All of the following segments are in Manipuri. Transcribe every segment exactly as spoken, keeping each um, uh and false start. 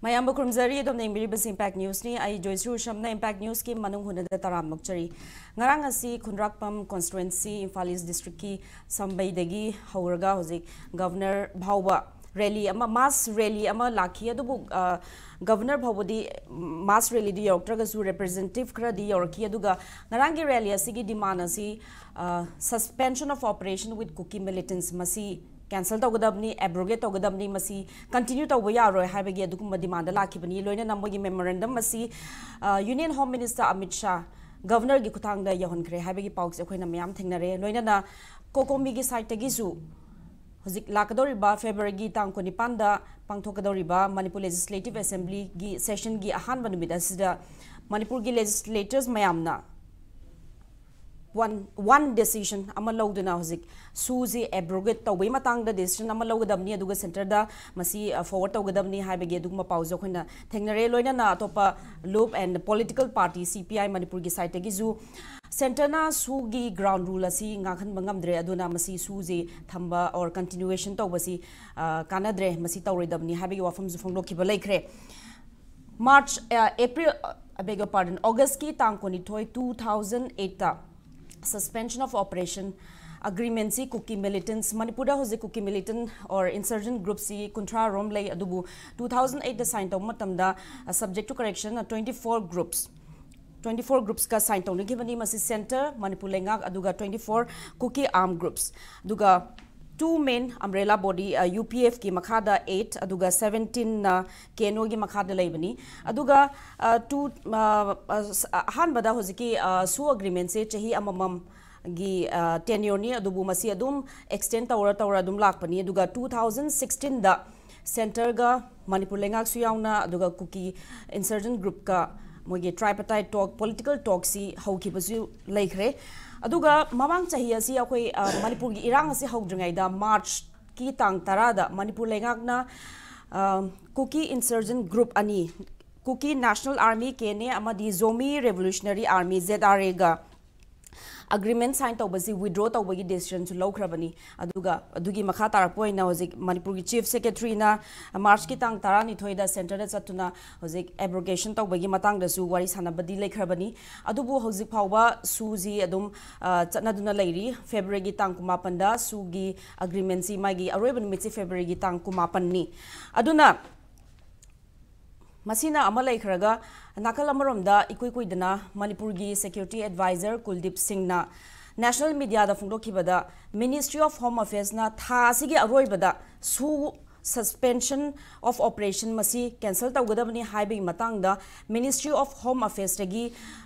ꯃꯌꯥꯝꯕꯨ ꯈꯨꯔꯨꯝꯖꯔꯤ꯫ ꯑꯗꯣꯝꯅ ꯌꯦꯡꯕꯤꯔꯤꯕꯁꯤ Impact Newsꯅꯤ꯫ ꯑꯩ ꯖꯣꯏꯁ꯭ꯔꯤ ꯎꯁꯝꯅ Impact Newsꯀꯤ ꯃꯅꯨꯡ ꯍꯨꯠꯅꯗ ꯇꯔꯥꯝꯅ ꯑꯣꯛꯆꯔꯤ꯫ ꯉꯔꯥꯡ ꯑꯁꯤ ꯈꯨꯟꯗ꯭ꯔꯥꯛꯄꯝ constituency, ꯏꯝꯐꯥꯜ East Districtꯀꯤ ꯁꯝꯕꯩꯗꯒꯤ ꯍꯧꯔꯒ ꯍꯧꯖꯤꯛ Governor ꯐꯥꯎꯕ rally ꯑꯃ, mass rally ꯑꯃ ꯂꯥꯛꯈꯤ꯫ ꯑꯗꯨꯕꯨ, ꯑ, Governor ꯐꯥꯎꯕꯗꯤ mass rallyꯗꯤ ꯌꯧꯔꯛꯇ꯭ꯔꯒꯁꯨ representative ꯈꯔꯗꯤ ꯌꯧꯔꯛꯈꯤ꯫ ꯑꯗꯨꯒ ꯉꯔꯥꯡꯒꯤ rally ꯑꯁꯤꯒꯤ demand ꯑꯁꯤ, ꯑ, suspension of operation with Kuki militants, ꯃꯁꯤ cancel ꯇꯧꯒꯗꯕꯅꯤ, abrogate ꯇꯧꯒꯗꯕꯅꯤ, ꯃꯁꯤ continue ꯇꯧꯕ ꯌꯥꯔꯣꯏ ꯍꯥꯏꯕꯒꯤ ꯑꯗꯨꯒꯨꯝꯕ demand ꯂꯥꯛꯈꯤꯕꯅꯤ꯫ ꯂꯣꯏꯅꯅ ꯃꯣꯏꯒꯤ memorandum ꯑꯁꯤ, ꯑ, Union Home Minister Amit Shah Governorꯒꯤ ꯈꯨꯠꯊꯥꯡꯗ ꯌꯧꯍꯟꯈ꯭ꯔꯦ ꯍꯥꯏꯕꯒꯤ ꯄꯥꯎꯁꯦ ꯑꯩꯈꯣꯏꯅ ꯃꯌꯥꯝ ꯊꯦꯡꯅꯔꯦ꯫ ꯂꯣꯏꯅꯅ COCOMIꯒꯤ sideꯇꯒꯤꯁꯨ ꯍꯧꯖꯤꯛ ꯂꯥꯛꯀꯗꯧꯔꯤꯕ Februaryꯒꯤ ꯇꯥꯡ ꯀꯨꯟꯅꯤꯄꯥꯟꯗ ꯄꯥꯡꯊꯣꯛꯀꯗꯧꯔꯤꯕ ꯃꯅꯤꯄꯨꯔ Legislativeꯒꯤ sessionꯒꯤ ꯑꯍꯥꯟꯕ ꯅꯨꯃꯤꯠ ꯑꯁꯤꯗ ꯃꯅꯤꯄꯨꯔꯒꯤ legislators ꯃꯌꯥꯝꯅ one, one decision ꯑꯃ ꯂꯧꯗꯨꯅ ꯍꯧꯖꯤꯛ SoOꯁꯤ abrogate ꯇꯧꯕꯒꯤ ꯃꯇꯥꯡꯗ decision ꯑꯃ ꯂꯧꯒꯗꯕꯅꯤ, ꯑꯗꯨꯒ centreꯗ ꯃꯁꯤ, ꯑ, forward ꯇꯧꯒꯗꯕꯅꯤ ꯍꯥꯏꯕꯒꯤ ꯑꯗꯨꯒꯨꯝꯕ ꯄꯥꯎꯁꯨ ꯑꯩꯈꯣꯏꯅ ꯊꯦꯡꯅꯔꯦ꯫ ꯂꯣꯏꯅꯅ ꯑꯇꯣꯞꯄ ꯂꯨꯞ and political party CPI ꯃꯅꯤꯄꯨꯔꯒꯤ sideꯇꯒꯤꯁꯨ centreꯅ SoOꯒꯤ ground rule ꯑꯁꯤ ꯉꯥꯛꯍꯟꯕ ꯉꯝꯗ꯭ꯔꯦ, ꯑꯗꯨꯅ ꯃꯁꯤ SoOꯁꯤ ꯊꯝꯕ or continuation ꯇꯧꯕꯁꯤ, ꯑ, ꯀꯥꯟꯅꯗ꯭ꯔꯦ, ꯃꯁꯤ ꯇꯧꯔꯣꯏꯗꯕꯅꯤ ꯍꯥꯏꯕꯒꯤ ꯋꯥꯐꯝꯁꯨ ꯐꯣꯡꯗꯣꯛꯈꯤꯕ ꯂꯩꯈ꯭ꯔꯦ꯫ March, ꯑ, April, ꯑ, I beg your pardon, Augustꯀꯤ ꯇꯥꯡ ꯀꯨꯟꯅꯤꯊꯣꯏ, two thousand eightꯇ suspension of operation agreementꯁꯤ Kuki militants, ꯃꯅꯤꯄꯨꯔꯗ ꯍꯧꯖꯤꯛ Kuki militant or insurgent groupꯁꯤ ꯀꯨꯟꯊ꯭ꯔꯥ ꯔꯣꯝ ꯂꯩ, ꯑꯗꯨꯕꯨ two thousand eightꯇ sign ꯇꯧꯕ ꯃꯇꯝꯗ, ꯑ, subject to correction twenty four groups, twenty four groupsꯀ sign ꯇꯧꯅꯈꯤꯕꯅꯤ꯫ ꯃꯁꯤ centre, ꯃꯅꯤꯄꯨꯔ ꯂꯩꯉꯥꯛ, ꯑꯗꯨꯒ twenty four Kuki armed groups, ꯑꯗꯨꯒ two main umbrella body, ꯑ, UPFꯀꯤ ꯃꯈꯥꯗ eight, ꯑꯗꯨꯒ seventeenꯅ KNOꯒꯤ ꯃꯈꯥꯗ ꯂꯩꯕꯅꯤ꯫ ꯑꯗꯨꯒ, ꯑ, two, ꯑ, ꯑ, ꯁ-, ꯑꯍꯥꯟꯕꯗ ꯍꯧꯖꯤꯛꯀꯤ, ꯑ, SoO agreementꯁꯦ ꯆꯍꯤ ꯑꯃꯃꯝꯒꯤ, ꯑ, tenureꯅꯤ, ꯑꯗꯨꯕꯨ ꯃꯁꯤ ꯑꯗꯨꯝ extend ꯇꯧꯔ ꯇꯧꯔ ꯑꯗꯨꯝ ꯂꯥꯛꯄꯅꯤ꯫ ꯑꯗꯨꯒ two thousand sixteenꯗ centreꯒ ꯃꯅꯤꯄꯨꯔ ꯂꯩꯉꯥꯛꯁꯨ ꯌꯥꯎꯅ, ꯑꯗꯨꯒ Kuki insurgent groupꯀ ꯃꯣꯏꯒꯤ tripartite talk, political talkꯁꯤ ꯍꯧꯈꯤꯕꯁꯨ ꯂꯩꯈ꯭ꯔꯦ꯫ ꯑꯗꯨꯒ ꯃꯃꯥꯡ ꯆꯍꯤ ꯑꯁꯤ ꯑꯩꯈꯣꯏ, ꯑ, ꯃꯅꯤꯄꯨꯔꯒꯤ ꯏꯔꯥꯡ ꯑꯁꯤ ꯍꯧꯗ꯭ꯔꯤꯉꯩꯗ Marchꯀꯤ ꯇꯥꯡ ꯇꯔꯥꯗ ꯃꯅꯤꯄꯨꯔ ꯂꯩꯉꯥꯛꯅ, ꯑ, Kuki insurgent group ꯑꯅꯤ, Kuki National Army, KNA, ꯑꯃꯗꯤ Zomi Revolutionary Army, ZRAꯒ ꯑꯦꯒ꯭ꯔꯤꯃꯦꯟ ꯁꯥꯏꯟ ꯇꯧꯕꯁꯤ ꯋꯤꯗ꯭ꯔꯣ ꯇꯧꯕꯒꯤ ꯗꯤꯁꯤꯖꯟꯁꯨ ꯂꯧꯈ꯭ꯔꯕꯅꯤ꯫ ꯑꯗꯨꯒ ꯑꯗꯨꯒꯤ ꯃꯈꯥ ꯇꯥꯔꯛꯄ ꯑꯣꯏꯅ ꯍꯧꯖꯤꯛ ꯃꯅꯤꯄꯨꯔꯒꯤ ꯆꯤꯐ ꯁꯦꯀ꯭ꯔꯦꯇꯔꯤꯅ ꯃꯥꯔꯆꯀꯤ ꯇꯥꯡ ꯇꯔꯥꯅꯤꯊꯣꯏꯗ ꯁꯦꯟꯇꯔꯗ ꯆꯠꯇꯨꯅ ꯍꯧꯖꯤꯛ ꯑꯦꯕ꯭ꯔꯣꯒꯦꯁꯟ ꯇꯧꯕꯒꯤ ꯃꯇꯥꯡꯗꯁꯨ ꯋꯥꯔꯤ ꯁꯥꯟꯅꯕꯗꯤ ꯂꯩꯈ꯭ꯔꯕꯅꯤ꯫ ꯑꯗꯨꯕꯨ ꯍꯧꯖꯤꯛ ꯐꯥꯎꯕ ꯁꯨꯁꯤ ꯑꯗꯨꯝ ꯆꯠꯅꯗꯨꯅ ꯂꯩꯔꯤ꯫ ꯐꯦꯕ꯭ꯔꯨꯋꯥꯔꯤꯒꯤ ꯇꯥꯡ ꯀꯨꯟꯃꯥꯄꯟꯗ ꯁꯨꯒꯤ ꯑꯦꯒ꯭ꯔꯤꯃꯦꯟꯁꯤ ꯃꯥꯒꯤ ꯑꯔꯣꯏꯕ ꯅꯨꯃꯤꯠꯁꯤ ꯐꯦꯕ꯭ꯔꯨꯋꯥꯔꯤꯒꯤ ꯇꯥꯡ ꯀꯨꯟꯃꯥꯄꯟꯅꯤ꯫ ꯑꯗꯨꯅ ꯃꯁꯤꯅ ꯑꯃ ꯂꯩꯈ꯭ꯔꯒ, ꯅꯥꯀꯜ ꯑꯃꯔꯣꯝꯗ ꯏꯀꯨꯏ ꯀꯨꯏꯗꯅ ꯃꯅꯤꯄꯨꯔꯒꯤ ꯁꯦꯀ꯭ꯌꯨꯔꯤꯇꯤ ꯑꯦꯗꯚꯥꯏꯖꯔ ꯀꯨꯜꯗꯤꯞ ꯁꯤꯡꯅ ꯅꯦꯁꯅꯦꯜ ꯃꯤꯗꯤꯌꯥꯗ ꯐꯣꯡꯗꯣꯛꯈꯤꯕꯗ, ꯃꯤꯅꯤꯁꯇ꯭ꯔꯤ ꯑꯣꯐ ꯍꯣꯝ ꯑꯦꯐꯤꯌꯔꯁꯅ ꯊꯥ ꯑꯁꯤꯒꯤ ꯑꯔꯣꯏꯕꯗ ꯁꯨ ꯁꯁꯄꯦꯟꯁꯟ ꯑꯣꯐ ꯑꯣꯄꯔꯦꯁꯟ ꯃꯁꯤ ꯀꯦꯟꯁꯦꯜ ꯇꯧꯒꯗꯕꯅꯤ ꯍꯥꯏꯕꯒꯤ ꯃꯇꯥꯡꯗ ꯃꯤꯅꯤꯁꯇ꯭ꯔꯤ ꯑꯣꯐ ꯍꯣꯝ ꯑꯦꯐꯤꯌꯔꯁꯇꯒꯤ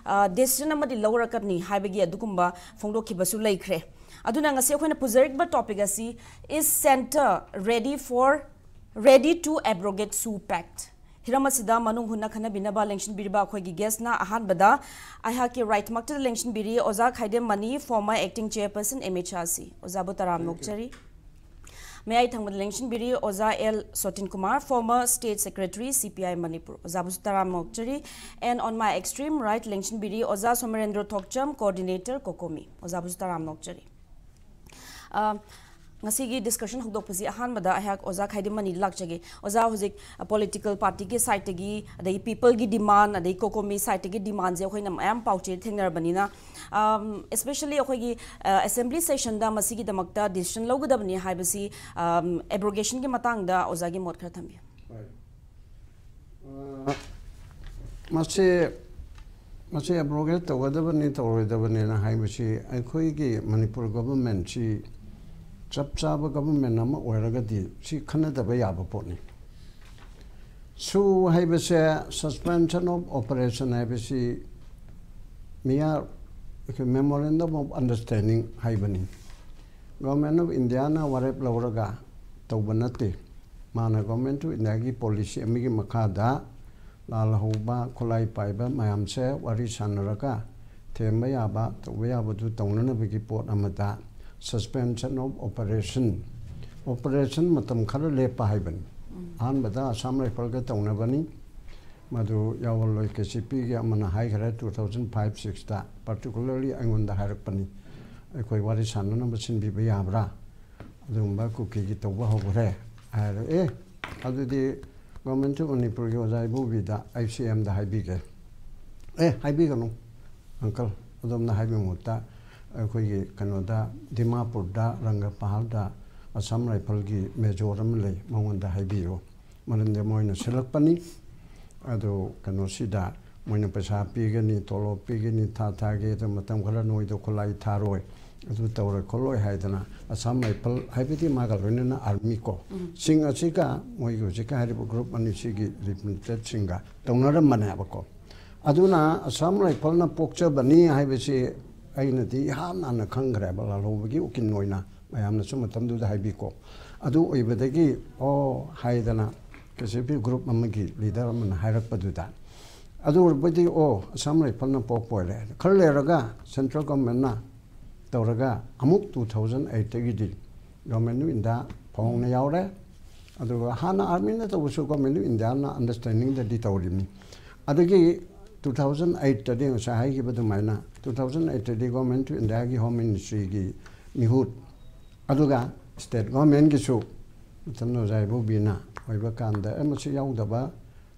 ꯗꯤꯁꯤꯖꯟ ꯑꯃꯗꯤ ꯂꯧꯔꯛꯀꯅꯤ ꯍꯥꯏꯕꯒꯤ ꯑꯗꯨꯒꯨꯝꯕ ꯐꯣꯡꯗꯣꯛꯈꯤꯕꯁꯨ ꯂꯩꯈ꯭ꯔꯦ꯫ ꯑꯗꯨꯅ ꯉꯁꯤ ꯑꯩꯈꯣꯏꯅ ꯄꯨꯖꯔꯛꯂꯤꯕ ꯇꯣꯄꯤꯛ ꯑꯁꯤ, "Is Centre ready for, ready to abrogate SU Pact?" ꯍꯤꯔꯝ ꯑꯁꯤꯗ ꯃꯅꯨꯡ ꯍꯨꯠꯅ ꯈꯟꯅꯕꯤꯅꯕ ꯂꯦꯡꯁꯤꯟꯕꯤꯔꯤꯕ ꯑꯩꯈꯣꯏꯒꯤ ꯒꯦꯁꯅ ꯑꯍꯥꯟꯕꯗ ꯑꯩꯍꯥꯛꯀꯤ ꯔꯥꯏꯠꯃꯛꯇꯗ ꯂꯦꯡꯁꯤꯟꯕꯤꯔꯤ ꯑꯣꯖꯥ ꯈꯥꯏꯗꯦꯝ ꯃꯅꯤ, former acting chairperson M H R C꯫ ꯑꯣꯖꯥꯕꯨ ꯇꯔꯥꯝꯅ ꯑꯣꯛꯆꯔꯤ꯫ ꯃꯌꯥꯏ ꯊꯪꯕꯗ ꯂꯦꯡꯁꯤꯟꯕꯤꯔꯤ ꯑꯣꯖꯥ L Sotin Kumar, former state secretary C P I Manipur. ꯑꯣꯖꯥꯕꯨꯁꯨ ꯇꯔꯥꯝꯅ ꯑꯣꯛꯆꯔꯤ꯫ And on my extreme right ꯂꯦꯡꯁꯤꯟꯕꯤꯔꯤ ꯑꯣꯖꯥ ꯁꯣꯃꯔꯦꯟꯗ꯭ꯔ ꯊꯣꯛꯆꯝ, coordinator COCOMI꯫ ꯑꯣꯖꯥꯕꯨꯁꯨ ꯇꯔꯥꯝꯅ ꯑꯣꯛꯆꯔꯤ꯫ ꯑ, ꯉꯁꯤꯒꯤ ꯗꯤꯁꯀꯁꯟ ꯍꯧꯗꯣꯛꯄꯁꯤ ꯑꯍꯥꯟꯕꯗ ꯑꯩꯍꯥꯛ ꯑꯣꯖꯥ ꯈꯥꯏꯗꯦꯝ ꯃꯅꯤ ꯂꯥꯛꯆꯒꯦ꯫ ꯑꯣꯖꯥ, ꯍꯧꯖꯤꯛ, ꯑ, ꯄꯣꯂꯤꯇꯤꯀꯦꯜ ꯄꯥꯔꯇꯤꯒꯤ ꯁꯥꯏꯠꯇꯒꯤ, ꯑꯗꯒꯤ ꯄꯤꯄꯜꯒꯤ ꯗꯤꯃꯥꯟ, ꯑꯗꯒꯤ COCOMI ꯁꯥꯏꯠꯇꯒꯤ ꯗꯤꯃꯥꯟꯁꯦ ꯑꯩꯈꯣꯏꯅ ꯃꯌꯥꯝ ꯄꯥꯎꯆꯦ ꯊꯦꯡꯅꯔꯕꯅꯤꯅ, ꯑꯝ, especially ꯑꯩꯈꯣꯏꯒꯤ, ꯑ, ꯑꯦꯁꯦꯝꯕ꯭ꯂꯤ ꯁꯦꯁꯟꯗ ꯃꯁꯤꯒꯤꯗꯃꯛꯇ ꯗꯤꯁꯤꯖꯟ ꯂꯧꯒꯗꯕꯅꯤ ꯍꯥꯏꯕꯁꯤ, ꯑꯝ, ꯑꯦꯕ꯭ꯔꯣꯒꯦꯁꯟꯒꯤ ꯃꯇꯥꯡꯗ ꯑꯣꯖꯥꯒꯤ ꯃꯣꯠ ꯈꯔ ꯊꯝꯕꯤꯌꯨ꯫ ꯍꯣꯏ꯫ ꯑ, ꯃꯁꯤ, ꯃꯁꯤ ꯑꯦꯕ꯭ꯔꯣꯒꯦꯠ ꯇꯧꯒꯗꯕꯅꯤ, ꯇꯧꯔꯣꯏꯗꯕꯅꯤꯅ ꯍꯥꯏꯕꯁꯤ ꯑꯩꯈꯣꯏꯒꯤ ꯃꯅꯤꯄꯨꯔ ꯒꯚꯔꯟꯃꯦꯟꯁꯤ ꯆꯞ ꯆꯥꯕ ꯒꯚꯔꯟꯃꯦꯟ ꯑꯃ ꯑꯣꯏꯔꯒꯗꯤ ꯁꯤ ꯈꯟꯅꯗꯕ ꯌꯥꯕ ꯄꯣꯠꯅꯤ꯫ ꯁꯨ ꯍꯥꯏꯕꯁꯦ, suspension of operation ꯍꯥꯏꯕꯁꯤ ꯃꯤꯌꯥ-, Memorandum of Understanding ꯍꯥꯏꯕꯅꯤ꯫ Government of Indiaꯅ ꯋꯥꯔꯦꯞ ꯂꯧꯔꯒ ꯇꯧꯕ ꯅꯠꯇꯦ꯫ ꯃꯥꯅ Government of Indiaꯒꯤ policy ꯑꯃꯒꯤ ꯃꯈꯥꯗ ꯂꯥꯜꯍꯧꯕ, ꯈꯨꯠꯂꯥꯏ ꯄꯥꯏꯕ ꯃꯌꯥꯝꯁꯦ ꯋꯥꯔꯤ ꯁꯥꯟꯅꯔꯒ ꯊꯦꯝꯕ ꯌꯥꯕ, ꯇꯧꯕ ꯌꯥꯕꯗꯨ ꯇꯧꯅꯅꯕꯒꯤ ꯄꯣꯠ ꯑꯃꯗ suspension of operation, operation ꯃꯇꯝ ꯈꯔ ꯂꯦꯞꯄ ꯍꯥꯏꯕꯅꯤ꯫ ꯑꯍꯥꯟꯕꯗ ꯑꯁꯥꯝ ꯔꯥꯏꯐꯜꯒ ꯇꯧꯅꯕꯅꯤ, ꯃꯗꯨ ꯌꯥꯎꯍꯜꯂꯣꯏ꯫ ꯀꯦ ꯁꯤ ꯄꯤꯒꯤ ꯑꯃꯅ ꯍꯥꯏꯈ꯭ꯔꯦ, ꯇꯨ ꯊꯥꯎꯖꯟ ꯐꯥꯏꯚ ꯁꯤꯛꯁꯇ ꯄꯥꯔꯇꯤꯀꯨꯂꯔꯂꯤ ꯑꯩꯉꯣꯟꯗ ꯍꯥꯏꯔꯛꯄꯅꯤ, ꯑꯩꯈꯣꯏ ꯋꯥꯔꯤ ꯁꯥꯟꯅꯅꯕ ꯁꯤꯟꯕꯤꯕ ꯌꯥꯕ꯭ꯔꯥ, ꯑꯗꯨꯒꯨꯝꯕ ꯀꯨꯀꯤꯒꯤ ꯇꯧꯕ ꯍꯧꯈ꯭ꯔꯦ ꯍꯥꯏꯔꯦ꯫ ꯑꯦ, ꯑꯗꯨꯗꯤ ꯒꯣꯔꯃꯦꯟ ꯑꯣꯐ ꯃꯅꯤꯄꯨꯔꯒꯤ ꯑꯣꯖꯥ ꯏꯕꯣꯕꯤꯗ, ꯑꯥꯏ ꯁꯤ ꯑꯦꯝꯗ ꯍꯥꯏꯕꯤꯒꯦ꯫ ꯑꯦ, ꯍꯥꯏꯕꯤꯒꯅꯨ ꯑꯪꯀꯜ, ꯑꯗꯣꯝꯅ ꯍꯥꯏꯕꯒꯤ ꯃꯍꯨꯠꯇ ꯑꯩꯈꯣꯏꯒꯤ ꯀꯩꯅꯣꯗ, ꯗꯤꯃꯥꯄꯨꯔꯗ ꯔꯪꯒꯄꯍꯥꯜꯗ ꯑꯁꯥꯝ ꯔꯥꯏꯐꯜꯒꯤ ꯃꯦꯖꯣꯔ ꯑꯃ ꯂꯩ, ꯃꯉꯣꯟꯗ ꯍꯥꯏꯕꯤꯌꯨ꯫ ꯃꯔꯝꯗꯤ ꯃꯣꯏꯅ ꯁꯤꯜꯂꯛꯄꯅꯤ꯫ ꯑꯗꯨ ꯀꯩꯅꯣꯁꯤꯗ ꯃꯣꯏꯅ ꯄꯩꯁꯥ ꯄꯤꯒꯅꯤ, ꯇꯣꯂꯣꯞ ꯄꯤꯒꯅꯤ, ꯊꯥ ꯊꯥꯒꯤ, ꯑꯗꯨ ꯃꯇꯝ ꯈꯔ ꯅꯣꯏꯗ ꯈꯨꯠꯂꯥꯏ ꯊꯥꯔꯣꯏ, ꯑꯗꯨ ꯇꯧꯔꯣꯏ ꯈꯣꯠꯂꯣꯏ ꯍꯥꯏꯗꯅ ꯑꯁꯥꯝ ꯔꯥꯏꯐꯜ, ꯍꯥꯏꯕꯗꯤ ꯃꯥꯒ ꯂꯣꯏꯅꯅ ꯑꯥꯔꯃꯤ ꯀꯣ, ꯁꯤꯡ ꯑꯁꯤꯒ ꯃꯣꯏꯒꯤ ꯍꯧꯖꯤꯛꯀꯤ ꯍꯥꯏꯔꯤꯕ ꯒ꯭ꯔꯨꯞ ꯑꯅꯤꯁꯤꯒꯤ ꯔꯤꯄ꯭ꯔꯦꯖꯦꯟꯇꯦꯇꯤꯚꯁꯤꯡꯒ ꯇꯧꯅꯔꯝꯕꯅꯦꯕꯀꯣ꯫ ꯑꯗꯨꯅ ꯑꯁꯥꯝ ꯔꯥꯏꯐꯜꯅ ꯄꯣꯛꯆꯕꯅꯤ ꯍꯥꯏꯕꯁꯤ ꯑꯩꯅꯗꯤ ꯏꯍꯥꯟ ꯍꯥꯟꯅ ꯈꯪꯈ꯭ꯔꯦꯕ, ꯂꯥꯜꯍꯧꯕꯒꯤ ꯎꯀꯤꯜ ꯑꯣꯏꯅ ꯃꯌꯥꯝꯅꯁꯨ ꯃꯇꯝꯗꯨꯗ ꯍꯥꯏꯕꯤꯀꯣ꯫ ꯑꯗꯨ ꯑꯣꯏꯕꯗꯒꯤ, ꯑꯣ ꯍꯥꯏꯗꯅ, ꯀꯦ ꯁꯤ ꯄꯤ ꯒ꯭ꯔꯨꯞ ꯑꯃꯒꯤ ꯂꯤꯗꯔ ꯑꯃꯅ ꯍꯥꯏꯔꯛꯄꯗꯨꯗ, ꯑꯗꯨ ꯑꯣꯏꯔꯕꯗꯤ, ꯑꯣ, ꯑꯁꯥꯝ ꯔꯥꯏꯐꯜꯅ ꯄꯣꯛꯄ ꯑꯣꯏꯔꯦ꯫ ꯈꯔ ꯂꯩꯔꯒ ꯁꯦꯟꯇ꯭ꯔꯦꯜ ꯒꯣꯔꯃꯦꯟꯅ ꯇꯧꯔꯒ ꯑꯃꯨꯛ ꯇꯨ ꯊꯥꯎꯖꯟ ꯑꯩꯠꯇꯒꯤꯗꯤ ꯒꯣꯔꯃꯦꯟ ꯑꯣꯐ ꯏꯟꯗꯤꯌꯥ ꯐꯥꯎꯅ ꯌꯥꯎꯔꯦ꯫ ꯑꯗꯨꯒ ꯍꯥꯟꯅ ꯑꯥꯔꯃꯤꯅ ꯇꯧꯕꯁꯨ ꯒꯣꯔꯃꯦꯟ ꯑꯣꯐ ꯏꯟꯗꯤꯌꯥꯅ ꯑꯟꯗꯔꯁꯇꯦꯟꯗꯤꯡꯗꯗꯤ ꯇꯧꯔꯤꯕꯅꯤ꯫ ꯑꯗꯒꯤ ꯇꯨ ꯊꯥꯎꯖꯟ ꯑꯩꯠꯇꯗꯤ ꯉꯁꯥꯏ ꯍꯥꯏꯈꯤꯕ ꯑꯗꯨꯃꯥꯏꯅ, ꯇꯨ ꯊꯥꯎꯖꯟ ꯑꯩꯠꯇꯗꯤ ꯒꯣꯔꯃꯦꯟ ꯑꯣꯐ ꯏꯟꯗꯤꯌꯥꯒꯤ ꯍꯣꯝ ꯃꯤꯅꯤꯁꯇ꯭ꯔꯤꯒꯤ ꯃꯤꯍꯨꯠ, ꯑꯗꯨꯒ ꯁ꯭ꯇꯦꯠ ꯒꯣꯔꯃꯦꯟꯒꯤꯁꯨ ꯃꯇꯝꯗ ꯑꯣꯖꯥ ꯏꯕꯣꯕꯤꯅ ꯑꯣꯏꯕ ꯀꯥꯟꯗ, "ꯑꯦ, ꯃꯁꯤ ꯌꯥꯎꯗꯕ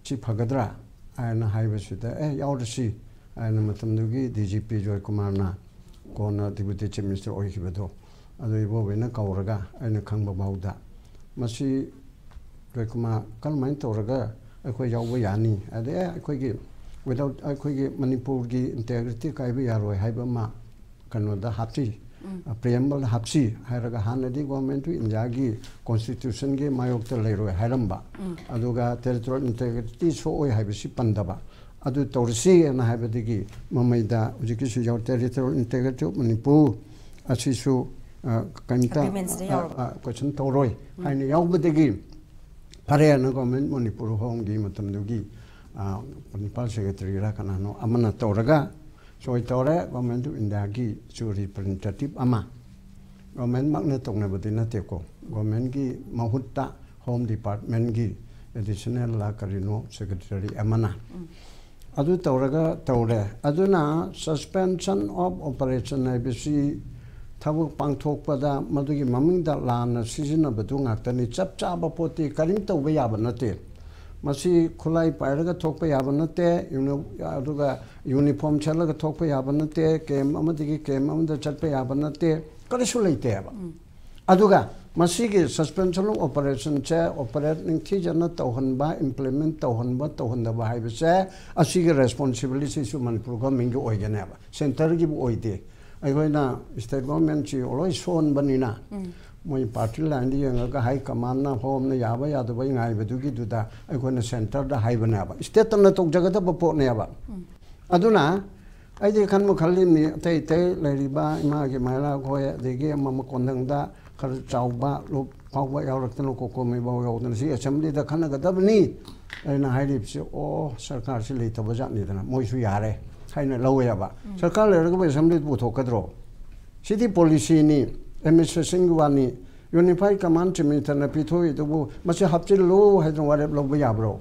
ꯁꯤ ꯐꯒꯗ꯭ꯔꯥ?" ꯍꯥꯏꯅ ꯍꯥꯏꯕꯁꯤꯗ, "ꯑꯦ, ꯌꯥꯎꯔꯁꯤ" ꯍꯥꯏꯅ ꯃꯇꯝꯗꯨꯒꯤ ꯗꯤ ꯖꯤ ꯄꯤ ꯖꯣꯏ ꯀꯨꯃꯥꯔꯅ, ꯀꯣꯟꯅ ꯗꯤꯄꯨꯇꯤ ꯆꯤꯐ ꯃꯤꯅꯤꯁꯇꯔ ꯑꯣꯏꯈꯤꯕꯗꯣ, ꯑꯗꯨ ꯏꯕꯣꯕꯤꯅ ꯀꯧꯔꯒ, ꯑꯩꯅ ꯈꯪꯕ ꯐꯥꯎꯗ, "ꯃꯁꯤ ꯖꯣꯏ ꯀꯨꯃꯥꯔ, ꯀꯔꯝꯍꯥꯏꯅ ꯇꯧꯔꯒ ꯑꯩꯈꯣꯏ ꯌꯥꯎꯕ ꯌꯥꯅꯤ?" ꯑꯗꯩ, "ꯑꯦ, ꯑꯩꯈꯣꯏꯒꯤ without, ꯑꯩꯈꯣꯏꯒꯤ ꯃꯅꯤꯄꯨꯔꯒꯤ ꯏꯟꯇꯦꯒ꯭ꯔꯤꯇꯤ ꯀꯥꯏꯕ ꯌꯥꯔꯣꯏ" ꯍꯥꯏꯕ ꯑꯃ ꯀꯩꯅꯣꯗ ꯍꯥꯞꯁꯤ, ꯄ꯭ꯔꯤꯑꯦꯝꯕꯜꯗ ꯍꯥꯞꯁꯤ ꯍꯥꯏꯔꯒ, ꯍꯥꯟꯅꯗꯤ ꯒꯣꯔꯃꯦꯟ ꯑꯣꯐ ꯏꯟꯗꯤꯌꯥꯒꯤ ꯀꯣꯟꯁꯇꯤꯇ꯭ꯌꯨꯁꯟꯒꯤ ꯃꯥꯌꯣꯛꯇ ꯂꯩꯔꯣꯏ ꯍꯥꯏꯔꯝꯕ, ꯑꯗꯨꯒ ꯇꯦꯔꯤꯇꯣꯔꯤꯌꯦꯜ ꯏꯟꯇꯦꯒ꯭ꯔꯤꯇꯤ ꯁꯣꯛꯑꯣꯏ ꯍꯥꯏꯕꯁꯤ ꯄꯟꯗꯕ, ꯑꯗꯨ ꯇꯧꯔꯁꯤ ꯍꯥꯏꯅ ꯍꯥꯏꯕꯗꯒꯤ ꯃꯃꯩꯗ ꯍꯧꯖꯤꯛꯀꯤꯁꯨ ꯌꯥꯎ, ꯇꯦꯔꯤꯇꯣꯔꯤꯌꯦꯜ ꯏꯟꯇꯦꯒ꯭ꯔꯤꯇꯤ ꯑꯣꯐ ꯃꯅꯤꯄꯨꯔ ꯑꯁꯤꯁꯨ, ꯑ, ꯀꯩꯝꯇ, ꯑꯦꯒ꯭ꯔꯤꯃꯦꯟꯁꯤꯗ ꯑ, ꯌꯥꯎꯔꯕ? ꯑ, ꯀꯣꯏꯁꯟ ꯇꯧꯔꯣꯏ ꯍꯥꯏꯅ ꯌꯥꯎꯕꯗꯒꯤ, ꯐꯔꯦꯅ ꯒꯣꯔꯃꯦꯟ ꯃꯅꯤꯄꯨꯔ ꯍꯣꯝꯒꯤ ꯃꯇꯝꯗꯨꯒꯤ, ꯑ, ꯄ꯭ꯔꯤꯟꯁꯤꯄꯥꯜ ꯁꯦꯀ꯭ꯔꯦꯇꯔꯤꯔ ꯀꯅꯥꯅꯣ ꯑꯃꯅ ꯇꯧꯔꯒ, ꯁꯣꯏ ꯇꯧꯔꯦ, ꯒꯣꯔꯃꯦꯟ ꯑꯣꯐ ꯏꯟꯗꯤꯌꯥꯒꯤꯁꯨ ꯔꯤꯄ꯭ꯔꯖꯦꯟꯇꯦꯇꯤꯚ ꯑꯃ, ꯒꯣꯔꯃꯦꯟꯃꯛꯅ ꯇꯧꯅꯕꯗꯤ ꯅꯠꯇꯦꯀꯣ, ꯒꯣꯔꯃꯦꯟꯒꯤ ꯃꯍꯨꯠꯇ ꯍꯣꯝ ꯗꯤꯄꯥꯔꯠꯃꯦꯟꯒꯤ ꯑꯦꯗꯤꯁꯅꯦꯜꯂ ꯀꯔꯤꯅꯣ ꯁꯦꯀ꯭ꯔꯦꯇꯔꯤ ꯑꯃꯅ꯫ ꯑꯗꯨ ꯇꯧꯔꯒ ꯇꯧꯔꯦ꯫ ꯑꯗꯨꯅ suspension of operation ꯍꯥꯏꯕꯁꯤ ꯊꯕꯛ ꯄꯥꯡꯊꯣꯛꯄꯗ ꯃꯗꯨꯒꯤ ꯃꯃꯤꯡꯗ ꯂꯥꯟꯅ ꯁꯤꯖꯤꯟꯅꯕꯗꯨ ꯉꯥꯛꯇꯅꯤ꯫ ꯆꯞ ꯆꯥꯕ ꯄꯣꯠꯇꯤ ꯀꯔꯤꯝ ꯇꯧꯕ ꯌꯥꯕ ꯅꯠꯇꯦ꯫ ꯃꯁꯤ ꯈꯨꯠꯂꯥꯏ ꯄꯥꯏꯔꯒ ꯊꯣꯛꯄ ꯌꯥꯕ ꯅꯠꯇꯦ꯫ ꯌꯨꯅꯤ-, ꯑꯗꯨꯒ ꯌꯨꯅꯤꯐꯣꯔꯝ ꯁꯦꯠꯂꯒ ꯊꯣꯛꯄ ꯌꯥꯕ ꯅꯠꯇꯦ꯫ ꯀꯦꯝ ꯑꯃꯗꯒꯤ ꯀꯦꯝ ꯑꯃꯗ ꯆꯠꯄ ꯌꯥꯕ ꯅꯠꯇꯦ꯫ ꯀꯔꯤꯁꯨ ꯂꯩꯇꯦꯕ꯫ ꯑꯗꯨꯒ ꯃꯁꯤꯒꯤ suspension of operationꯁꯦ operate ꯅꯤꯡꯊꯤꯖꯅ ꯇꯧꯍꯟꯕ, implement ꯇꯧꯍꯟꯕ, ꯇꯧꯍꯟꯗꯕ ꯍꯥꯏꯕꯁꯦ ꯑꯁꯤꯒꯤ responsibilityꯁꯨ ꯃꯅꯤꯄꯨꯔ governmentꯀꯤ ꯑꯣꯏꯒꯅꯦꯕ, centreꯒꯤꯕꯨ ꯑꯣꯏꯗꯦ꯫ ꯑꯩꯈꯣꯏꯅ state governmentꯁꯤ ꯂꯣꯏ ꯁꯣꯟꯕꯅꯤꯅ ꯃꯣꯏ party lineꯗ ꯌꯦꯡꯉꯒ high commandꯅ homeꯅ ꯌꯥꯕ ꯌꯥꯗꯕ ꯉꯥꯏꯕꯗꯨꯒꯤꯗꯨꯗ ꯑꯩꯈꯣꯏꯅ centreꯗ ꯍꯥꯏꯕꯅꯦꯕ, stateꯇꯅ ꯇꯧꯖꯒꯗꯕ ꯄꯣꯠꯅꯦꯕ꯫ ꯑꯗꯨꯅ ꯑꯩꯗꯤ ꯈꯟꯕ ꯈꯜꯂꯤꯕꯅꯤ, ꯑꯇꯩ ꯑꯇꯩ ꯂꯩꯔꯤꯕ ꯏꯃꯥꯒꯤ ꯃꯥꯏꯔꯥꯛ ꯍꯣꯏ, ꯑꯗꯒꯤ ꯑꯃ ꯑꯃ ꯀꯣꯟꯊꯪꯗ ꯈꯔ ꯆꯥꯎꯕ ꯂꯨꯞ ꯐꯥꯎꯕ ꯌꯥꯎꯔꯛꯇꯅ, ꯀꯣꯀꯣꯃꯤ ꯐꯥꯎ ꯌꯥꯎꯗꯅ, ꯁꯤ assemblyꯗ ꯈꯟꯅꯒꯗꯕꯅꯤ ꯑꯩꯅ ꯍꯥꯏꯔꯤꯕꯁꯤ꯫ ꯑꯣ, ꯁꯔꯀꯥꯔꯁꯤ ꯂꯩꯇꯕ ꯖꯥꯠꯅꯤꯗꯅ ꯃꯣꯏꯁꯨ ꯌꯥꯔꯦ ꯍꯥꯏꯅ ꯂꯧꯋꯦꯕ꯫ ꯁꯔꯀꯥꯔ ꯂꯩꯔꯒꯕꯨ assemblyꯗ ꯄꯨꯊꯣꯛꯀꯗ꯭ꯔꯣ? ꯁꯤꯗꯤ policyꯅꯤ, administrationꯒꯤ ꯋꯥꯅꯤ꯫ Unified Command Chief Ministerꯅ ꯄꯤꯊꯣꯛꯏꯗꯨꯕꯨ ꯃꯁꯤ ꯍꯥꯞꯆꯤꯜꯂꯨ ꯍꯥꯏꯗꯅ ꯋꯥꯔꯦꯞ ꯂꯧꯕ ꯌꯥꯕ꯭ꯔꯣ?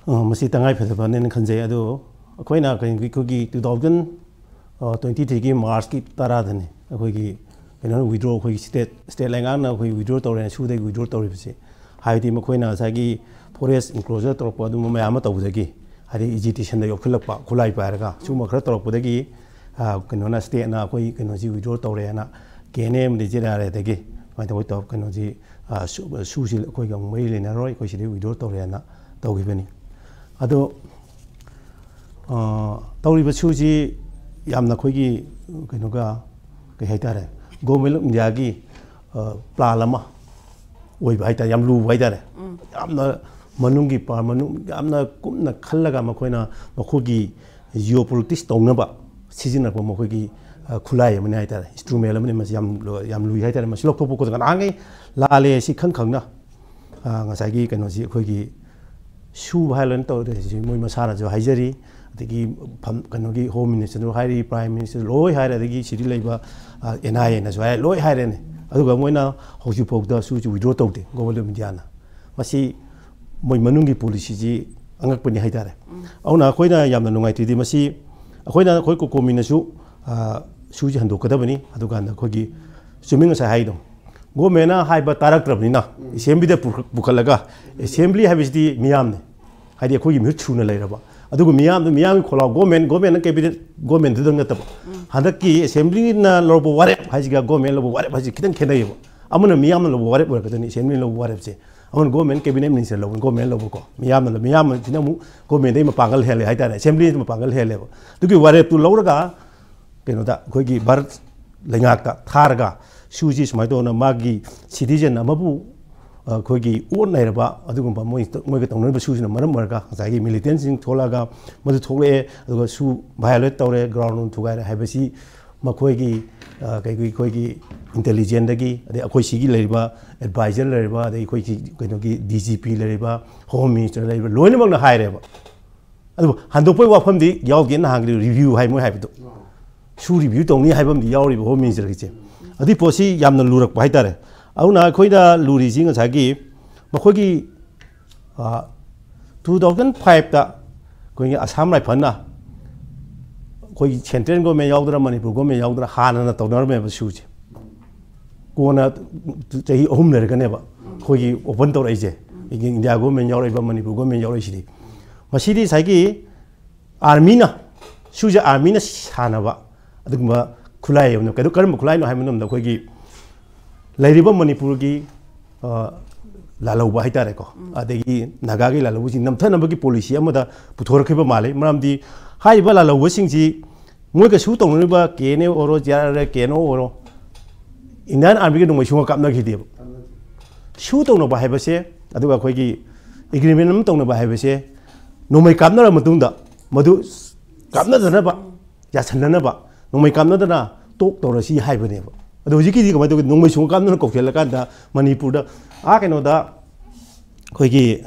ꯑ, ꯃꯁꯤ ꯇꯉꯥꯏ ꯐꯗꯕꯅꯦꯅ ꯈꯟꯖꯩ꯫ ꯑꯗꯣ ꯑꯩꯈꯣꯏꯅ ꯀꯩꯅꯣꯒꯤ, ꯑꯩꯈꯣꯏꯒꯤ two thousand twenty threeꯒꯤ Marchꯀꯤ ꯇꯔꯥꯗꯅꯤ ꯑꯩꯈꯣꯏꯒꯤ ꯀꯩꯅꯣ withdraw, ꯑꯩꯈꯣꯏꯒꯤ state, state ꯂꯩꯉꯥꯛꯅ ꯑꯩꯈꯣꯏ withdraw ꯇꯧꯔꯦꯅ, ꯁꯨꯗꯒꯤ withdraw ꯇꯧꯔꯤꯕꯁꯦ꯫ ꯍꯥꯏꯕꯗꯤ ꯃꯈꯣꯏꯅ ꯉꯁꯥꯏꯒꯤ forest enclosure ꯇꯧꯔꯛꯄ ꯑꯗꯨꯝꯕ ꯃꯌꯥꯝ ꯑꯃ ꯇꯧꯕꯗꯒꯤ, ꯍꯥꯏꯗꯤ agitationꯗ ꯌꯣꯛꯈꯠꯂꯛꯄ ꯈꯨꯠꯂꯥꯏ ꯄꯥꯏꯔꯒ ꯁꯤꯒꯨꯝꯕ ꯈꯔ ꯇꯧꯔꯛꯄꯗꯒꯤ, ꯑ, ꯀꯩꯅꯣꯅ, stateꯅ ꯑꯩꯈꯣꯏ ꯀꯩꯅꯣꯁꯤ withdraw ꯇꯧꯔꯦꯅ, ꯀꯦ ꯑꯦꯟ ꯑꯦ ꯑꯃꯗꯤ ꯖꯦ ꯑꯥꯔ ꯑꯦꯗꯒꯤ ꯁꯨꯃꯥꯏꯅ ꯇꯧꯕ ꯇꯧ-, ꯀꯩꯅꯣꯁꯤ, ꯑ, ꯁꯨ-, ꯁꯨꯁꯤ ꯑꯩꯈꯣꯏꯒ ꯑꯃꯨꯛ ꯃꯔꯤ ꯂꯩꯅꯔꯣꯏ, ꯑꯩꯈꯣꯏ ꯁꯤꯗꯩ withdraw ꯇꯧꯔꯦꯅ ꯇꯧꯈꯤꯕꯅꯤ꯫ ꯑꯗꯣ, ꯑ, ꯇꯧꯔꯤꯕ ꯁꯨꯁꯤ ꯌꯥꯝꯅ ꯑꯩꯈꯣꯏꯒꯤ ꯀꯩꯅꯣꯒ, ꯀꯩ ꯍꯥꯏꯇꯥꯔꯦ, Government of Indiaꯒꯤ, ꯑ, plan ꯑꯃ ꯑꯣꯏꯕ ꯍꯥꯏꯇꯥꯔꯦ, ꯌꯥꯝ ꯂꯨꯕ ꯍꯥꯏꯇꯥꯔꯦ꯫ ꯌꯥꯝꯅ ꯃꯅꯨꯡꯒꯤ ꯄꯥ-, ꯃꯅꯨꯡ ꯌꯥꯝꯅ ꯀꯨꯞꯅ ꯈꯜꯂꯒ ꯃꯈꯣꯏꯅ ꯃꯈꯣꯏꯒꯤ geopolitics ꯇꯧꯅꯕ ꯁꯤꯖꯤꯟꯅꯔꯛꯄ ꯃꯈꯣꯏꯒꯤ, ꯑ, ꯈꯨꯠꯂꯥꯏ ꯑꯃꯅꯤ ꯍꯥꯏꯇꯥꯔꯦ, instrument ꯑꯃꯅꯤ꯫ ꯃꯁꯤ ꯌꯥꯝ ꯂꯨ-, ꯌꯥꯝ ꯂꯨꯏ ꯍꯥꯏꯇꯥꯔꯦ꯫ ꯃꯁꯤ ꯂꯧꯊꯣꯛꯄ ꯈꯣꯠꯇꯣꯛꯄ ꯅꯍꯥꯟꯈꯩ ꯂꯥꯜꯂꯦ ꯁꯤ ꯈꯪ ꯈꯪꯅ, ꯑ, ꯉꯁꯥꯏꯒꯤ ꯀꯩꯅꯣꯁꯤ ꯑꯩꯈꯣꯏꯒꯤ ꯁꯨꯕ ꯍꯥꯏꯔ ꯂꯣꯏꯅ ꯇꯧꯔꯦ꯫ ꯁꯤ ꯃꯣꯏ ꯃꯁꯥꯅꯁꯨ ꯍꯥꯏꯖꯔꯤ, ꯑꯗꯒꯤ ꯐꯝ-, ꯀꯩꯅꯣꯒꯤ Home Ministerꯁꯨ ꯍꯥꯏꯔꯤ, Prime Minister ꯂꯣꯏ ꯍꯥꯏꯔꯦ, ꯑꯗꯒꯤ ꯁꯤꯗꯤ ꯂꯩꯕ, ꯑ, ꯑꯦꯟ ꯑꯥꯏ ꯑꯦꯅꯁꯨ ꯍꯥꯏꯔꯦ, ꯂꯣꯏ ꯍꯥꯏꯔꯦꯅꯦ꯫ ꯑꯗꯨꯒ ꯃꯣꯏꯅ ꯍꯧꯖꯤꯛꯐꯥꯎꯗ ꯁꯨꯁꯤ withdraw ꯇꯧꯗꯦ Government of Indiaꯅ꯫ ꯃꯁꯤ ꯃꯣꯏ ꯃꯅꯨꯡꯒꯤ ꯄꯣꯂꯤꯁꯤꯁꯤ ꯑꯉꯛꯄꯅꯤ ꯍꯥꯏꯇꯥꯔꯦ꯫ ꯑꯗꯨꯅ ꯑꯩꯈꯣꯏꯅ ꯌꯥꯝꯅ ꯅꯨꯡꯉꯥꯏꯇ꯭ꯔꯤꯗꯤ ꯃꯁꯤ ꯑꯩꯈꯣꯏꯅ, ꯑꯩꯈꯣꯏ ꯀꯣꯀꯣꯃꯤꯅꯁꯨ, ꯑ, ꯁꯨꯁꯤ ꯍꯟꯗꯣꯛꯀꯗꯕꯅꯤ꯫ ꯑꯗꯨꯀꯥꯟꯗ ꯑꯩꯈꯣꯏꯒꯤ ꯆꯨꯝꯃꯤ ꯉꯁꯥꯏ ꯍꯥꯏꯗꯣ, ꯒꯣꯔꯃꯦꯟꯅ ꯍꯥꯏꯕ ꯇꯥꯔꯛꯇ꯭ꯔꯕꯅꯤꯅ ꯑꯦꯁꯦꯝꯕ꯭ꯂꯤꯗ ꯄꯨꯈꯠ-, ꯄꯨꯈꯠꯂꯒ, ꯑꯦꯁꯦꯝꯕ꯭ꯂꯤ ꯍꯥꯏꯕꯁꯤꯗꯤ ꯃꯤꯌꯥꯝꯅꯤ, ꯍꯥꯏꯗꯤ ꯑꯩꯈꯣꯏꯒꯤ ꯃꯤꯍꯨꯠ ꯁꯨꯅ ꯂꯩꯔꯕ, ꯑꯗꯨꯒ ꯃꯤꯌꯥꯝꯗꯨ, ꯃꯤꯌꯥꯝꯒꯤ ꯈꯣꯜꯂꯥꯎ, ꯒꯣꯔꯃꯦꯟ, ꯒꯣꯔꯃꯦꯟꯅ ꯀꯦꯕꯤꯅꯦꯠ, ꯒꯣꯔꯃꯦꯟꯗꯨꯗꯪ ꯅꯠꯇꯕ, ꯍꯟꯗꯛꯀꯤ ꯑꯦꯁꯦꯝꯕ꯭ꯂꯤꯅ ꯂꯧꯔꯛꯄ ꯋꯥꯔꯦꯞ ꯍꯥꯏꯁꯤꯒ ꯒꯣꯔꯃꯦꯟ ꯂꯧꯕ ꯋꯥꯔꯦꯞ ꯍꯥꯏꯁꯤ ꯈꯤꯇꯪ ꯈꯦꯠꯅꯩꯌꯦꯕ꯫ ꯑꯃꯅ ꯃꯤꯌꯥꯝꯅ ꯂꯧꯕ ꯋꯥꯔꯦꯞ ꯑꯣꯏꯔꯛꯀꯗꯣꯏꯅꯤ, ꯑꯦꯁꯦꯝꯕ꯭ꯂꯤꯅ ꯂꯧꯕ ꯋꯥꯔꯦꯞꯁꯦ꯫ ꯑꯃꯅ ꯒꯣꯔꯃꯦꯟ ꯀꯦꯕꯤꯅꯦꯠ ꯃꯤꯅꯤꯁꯇꯔ ꯂꯧꯕ, ꯒꯣꯔꯃꯦꯟ ꯂꯧꯕꯀꯣ꯫ ꯃꯤꯌꯥꯝꯅ, ꯃꯤꯌꯥꯝꯁꯤꯅ ꯑꯃꯨꯛ ꯒꯣꯔꯃꯦꯟꯗꯩ ꯃꯄꯥꯡꯒꯜ ꯍꯦꯜꯂꯦ ꯍꯥꯏꯇꯥꯔꯦ, ꯑꯦꯁꯦꯝꯕ꯭ꯂꯤꯅ ꯃꯄꯥꯡꯒꯜ ꯍꯦꯜꯂꯦꯕ꯫ ꯑꯗꯨꯒꯤ ꯋꯥꯔꯦꯞꯇꯨ ꯂꯧꯔꯒ ꯀꯩꯅꯣꯗ, ꯑꯩꯈꯣꯏꯒꯤ ꯚꯥꯔꯠ ꯂꯩꯉꯥꯛꯇ ꯊꯥꯔꯒ ꯁꯨꯁꯤ ꯁꯨꯃꯥꯏꯅ ꯇꯧꯗꯅ ꯃꯥꯒꯤ ꯁꯤꯇꯤꯖꯟ ꯑꯃꯕꯨ, ꯑ, ꯑꯩꯈꯣꯏꯒꯤ ꯑꯣꯠ ꯅꯩꯔꯕ ꯑꯗꯨꯒꯨꯝꯕ ꯃꯣꯏ, ꯃꯣꯏꯒ ꯇꯧꯅꯔꯤꯕ ꯁꯨꯁꯤꯅ ꯃꯔꯝ ꯑꯣꯏꯔꯒ ꯉꯁꯥꯏꯒꯤ ꯃꯤꯂꯤꯇꯦꯟꯁꯤꯡ ꯊꯣꯛꯂꯛꯑꯒ ꯃꯗꯨ ꯊꯣꯛꯂꯛꯑꯦ꯫ ꯑꯗꯨꯒ ꯁꯨ ꯚꯥꯏꯑꯣꯂꯦꯠ ꯇꯧꯔꯦ, ꯒ꯭ꯔꯥꯎꯟ ꯔꯨꯜ ꯊꯨꯒꯥꯏꯔꯦ ꯍꯥꯏꯕꯁꯤ ꯃꯈꯣꯏꯒꯤ, ꯑ, ꯀꯩꯒꯤ, ꯑꯩꯈꯣꯏꯒꯤ ꯏꯟꯇꯦꯂꯤꯖꯦꯟꯗꯒꯤ, ꯑꯗꯩ ꯑꯩꯈꯣꯏ ꯁꯤꯒꯤ ꯂꯩꯔꯤꯕ ꯑꯦꯗꯚꯥꯏꯖꯔ ꯂꯩꯔꯤꯕ, ꯑꯗꯩ ꯑꯩꯈꯣꯏ ꯁꯤ ꯀꯩꯅꯣꯒꯤ ꯗꯤ ꯖꯤ ꯄꯤ ꯂꯩꯔꯤꯕ, ꯍꯣꯝ ꯃꯤꯅꯤꯁꯇꯔ ꯂꯩꯔꯤꯕ, ꯂꯣꯏꯅꯃꯛꯅ ꯍꯥꯏꯔꯦꯕ꯫ ꯑꯗꯨꯕꯨ ꯍꯟꯗꯣꯛꯄꯒꯤ ꯋꯥꯐꯝꯗꯤ ꯌꯥꯎꯗꯦ, ꯅꯍꯥꯟꯒꯤ ꯔꯤꯚ꯭ꯌꯨ ꯍꯥꯏ ꯃꯣꯏ ꯍꯥꯏꯕꯗꯣ꯫ ꯁꯨ ꯔꯤꯚ꯭ꯌꯨ ꯇꯧꯅꯤ ꯍꯥꯏꯕ ꯑꯃꯗꯤ ꯌꯥꯎꯔꯤꯕ ꯍꯣꯝ ꯃꯤꯅꯤꯁꯇꯔꯒꯤꯁꯦ꯫ ꯑꯗꯨꯏ ꯄꯣꯠꯁꯤ ꯌꯥꯝꯅ ꯂꯨꯔꯛꯄ ꯍꯥꯏꯇꯥꯔꯦ꯫ ꯑꯗꯨꯅ ꯑꯩꯈꯣꯏꯅ ꯂꯨꯔꯤꯁꯤ ꯉꯁꯥꯏꯒꯤ ꯃꯈꯣꯏꯒꯤ, ꯑ, ꯇꯨ ꯊꯥꯎꯖꯟ ꯐꯥꯏꯚꯇ ꯑꯩꯈꯣꯏꯒꯤ ꯑꯁꯥꯝ ꯔꯥꯏꯐꯜꯅ ꯑꯩꯈꯣꯏꯒꯤ ꯁꯦꯟꯇ꯭ꯔꯦꯜ ꯒꯣꯔꯃꯦꯟ ꯌꯥꯎꯗꯅ, ꯃꯅꯤꯄꯨꯔ ꯒꯣꯔꯃꯦꯟ ꯌꯥꯎꯗꯅ ꯍꯥꯟꯅꯅ ꯇꯧꯅꯔꯝꯃꯦꯕ ꯁꯨꯁꯦ꯫ ꯀꯣꯟꯅ ꯆꯍꯤ ꯑꯍꯨꯝ ꯂꯩꯔꯒꯅꯦꯕ ꯑꯩꯈꯣꯏꯒꯤ ꯑꯣꯄꯟ ꯇꯧꯔꯛꯏꯁꯦ꯫ ꯑꯩꯒꯤ ꯏꯟꯗꯤꯌꯥ ꯒꯣꯔꯃꯦꯟ ꯌꯥꯎꯔꯛꯏꯕ, ꯃꯅꯤꯄꯨꯔ ꯒꯣꯔꯃꯦꯟ ꯌꯥꯎꯔꯛꯏꯁꯤꯗꯤ꯫ ꯃꯁꯤꯗꯤ ꯉꯁꯥꯏꯒꯤ ꯑꯥꯔꯃꯤꯅ, ꯁꯨꯁꯦ ꯑꯥꯔꯃꯤꯅ ꯁꯥꯟꯅꯕ ꯑꯗꯨꯒꯨꯝꯕ ꯈꯨꯠꯂꯥꯏ ꯑꯃꯅꯤ꯫ ꯀꯩꯅꯣ, ꯀꯔꯝꯕ ꯈꯨꯠꯂꯥꯏꯅꯣ ꯍꯥꯏꯕ ꯃꯇꯝꯗ ꯑꯩꯈꯣꯏꯒꯤ ꯂꯩꯔꯤꯕ ꯃꯅꯤꯄꯨꯔꯒꯤ, ꯑ, ꯂꯥꯜꯍꯧꯕ ꯍꯥꯏꯇꯥꯔꯦꯀꯣ, ꯑꯗꯒꯤ ꯅꯥꯒꯥꯒꯤ ꯂꯥꯜꯍꯧꯕꯁꯤꯡ ꯅꯝꯊꯅꯕꯒꯤ ꯄꯣꯂꯤꯁꯤ ꯑꯃꯗ ꯄꯨꯊꯣꯔꯛꯈꯤꯕ ꯃꯥꯜꯂꯤ꯫ ꯃꯔꯝꯗꯤ ꯍꯥꯏꯔꯤꯕ ꯂꯥꯜꯍꯧꯕꯁꯤꯡꯁꯤ ꯃꯣꯏꯒ ꯁꯨ ꯇꯧꯅꯔꯤꯕ ꯀꯦ ꯑꯦꯟ ꯑꯦ ꯑꯣꯏꯔꯣ, G R L A, K N O ꯑꯣꯏꯔꯣ, ꯏꯟꯗꯤꯌꯥꯟ ꯑꯥꯔꯃꯤꯒ ꯅꯣꯡꯃꯩ ꯁꯨꯡꯀꯥꯞ ꯀꯥꯞꯅꯈꯤꯗꯦꯕ꯫ ꯁꯨ ꯇꯧꯅꯕ ꯍꯥꯏꯕꯁꯦ, ꯑꯗꯨꯒ ꯑꯩꯈꯣꯏꯒꯤ ꯑꯦꯒ꯭ꯔꯤꯃꯦꯟ ꯑꯃ ꯇꯧꯅꯕ ꯍꯥꯏꯕꯁꯦ, ꯅꯣꯡꯃꯩ ꯀꯥꯞꯅꯔ ꯃꯇꯨꯡꯗ ꯃꯗꯨ ꯀꯥꯞꯅꯗꯅꯕ, ꯌꯥꯁꯟꯅꯅꯕ, ꯅꯣꯡꯃꯩ ꯀꯥꯞꯅꯗꯅ ꯇꯣꯛ ꯇꯧꯔꯁꯤ ꯍꯥꯏꯕꯅꯦꯕ꯫ ꯑꯗꯣ ꯍꯧꯖꯤꯛꯀꯤꯗꯤ ꯀꯃꯥꯏꯅ ꯇꯧꯒꯦ? ꯅꯣꯡꯃꯩ ꯁꯨꯡꯀꯥꯞ ꯀꯥꯞꯅꯅ ꯀꯧꯁꯤꯜꯂꯀꯥꯟꯗ ꯃꯅꯤꯄꯨꯔꯗ, ꯑꯥ, ꯀꯩꯅꯣꯗ, ꯑꯩꯈꯣꯏꯒꯤ,